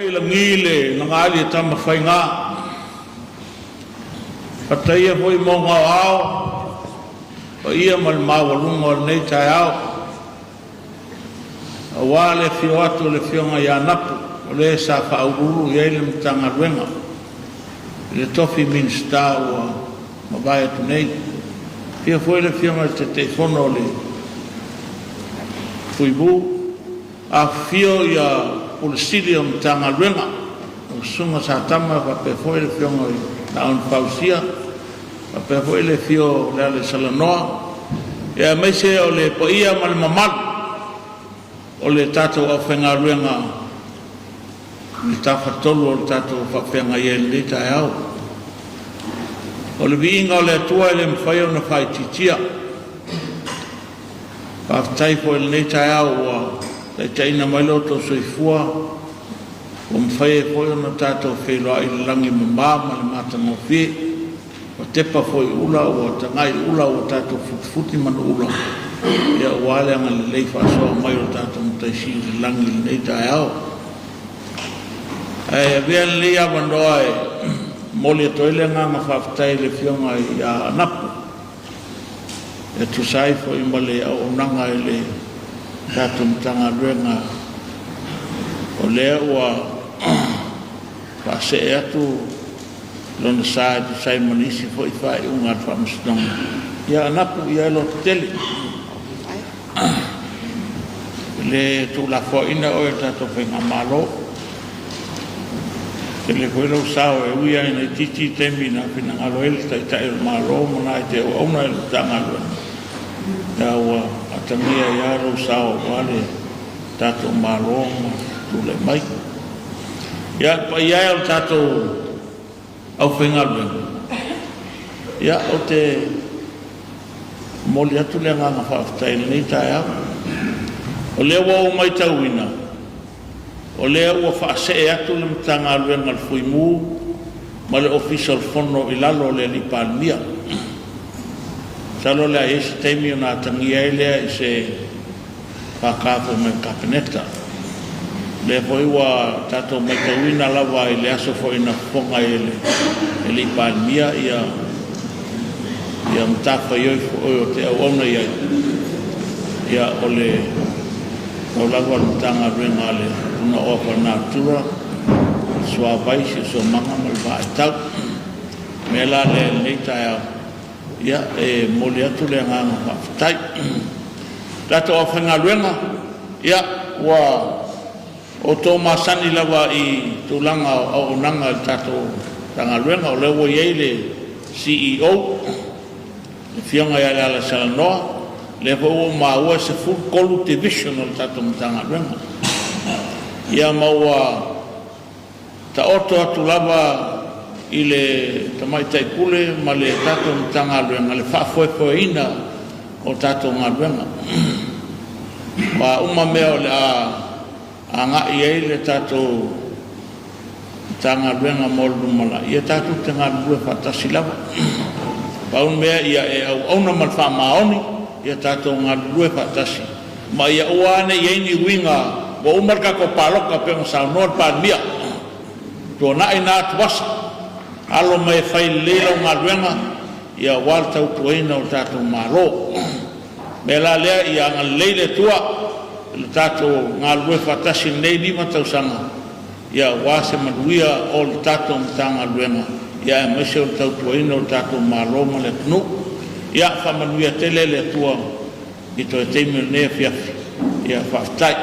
I lagi le lagaali a Tamafaiga, fataia foi mauga o ao, paia ma le maualuga o lenei taeao, aua le afio atu o le Afioga ia Napu, o le sa faauluulu i ai le Matagaluega i le tofi Minisita ua mavae atu nei. Afio foi le Afioga i le Taitaifono o le Fuimu, Afifio Ofisa Sili o Matagaluega, lau Susuga Satama faapea foi le Afioga i le Laau na Fausia, faapea foi le afio o Lealaisalanoa, aemaise o le paia ma le mamalu o le tatou aufaigaluega i le Tafatolu o le tatou faafeagai ai i lenei taeao. O le viiga o le Atua e le mafai ona faaitiitia. Faafetai foi i lenei taeao ua taitaiina mai lo outou soifua ua mafai ai foi ona tatou feiloai i le lagi e mama ma le matagofie. Ua tepa foi i ula ua tagai i ula ua tatou futifuti manuula aua le agalelei faasoa mai o le tatou Matai Sili i le lagi i lenei taeao. Ae avea lenei avanoa e momoli atu ai le agaga faafetai i le Afioga ia Anapo e tusa ai foi ma le auaunaga i le tatou Matagaluega, o lea ua faasee atu lona sa e tusa ai ma nisi foi faaiuga a le Faamasinoga. Ia Anapu, ia e lototele i le tuulafoaiina oe e le tatou Faigamalo. Tele foi lou sao e ui lava ina itiiti taimi na finagalo ai le Taitai o le Malo ma nai te auauna i le Matagaluega, a ua atagia ai lava lou sao aua le tatou Malo ma tulai mai. Ia, le paia e o le tatou aufaigaluega, ia, ou te momoli atu le agaga faafetai i lenei taeao. O lea ua ou matauina, O lea ua faasee atu le Matagaluega a le Fuimu ma le Ofisa o le Fono i lalo o le Alii Palemia. Masalo o le a i ai se taimi ona atagia ai lea i se paka foi mai le Kapeneta. O lea foi ua tatou matauina lava i le aso foi na fofoga ai e le Alii Palemia ia matafaioi foi o te auauna i ai, ia o le Pau lava o le Matagaluega a le Punaoa Faalenatura, o le Suavai, Siosiomaga ma le Vaa e Tau. O le mea la lea i lenei taeao, ia, e momoli atu le agaga faafetai. Le tatou aufaigaluega, ia, ua outou masani lava i tulaga o auaunaga i le tatou Matagaluega, o lea ua i ai le CEO, le Afioga ia Lealaisalanoa, lea foi ua ou maua e 13 Division o le tatou Matagaluega. Ia ma ua taoto atu lava i le Tamaitai Pule ma le tatou Matagaluega le faafoefoeina o tatou galuega. O a uma mea o le a agai i ai le tatou Matagaluega mo le lumanai, ia tatou te galulue faatasi lava. Pau le mea ia e auauna ma le faamaoni, ia tatou galulue faatasi, ma ia aua ne i i ai ni uiga ua uma le tatou palota pei ona saunoa le Palemia. Tuanai na atuvasa, alo mai e fai lelei lau galuega, ia aua le tautuaina o le tatou Malo. O le mea la lea, ia agalelei le Atua i le tatou galulue faatasi i lenei 5 tausaga, ia aua se manuia o le tatou Matagaluega, ia aemaise o le tautuaina o le tatou Malo ma le atunuu. Ia faamanuia tele le Atua i toe taimi o lenei afiafi. Ia faafetai.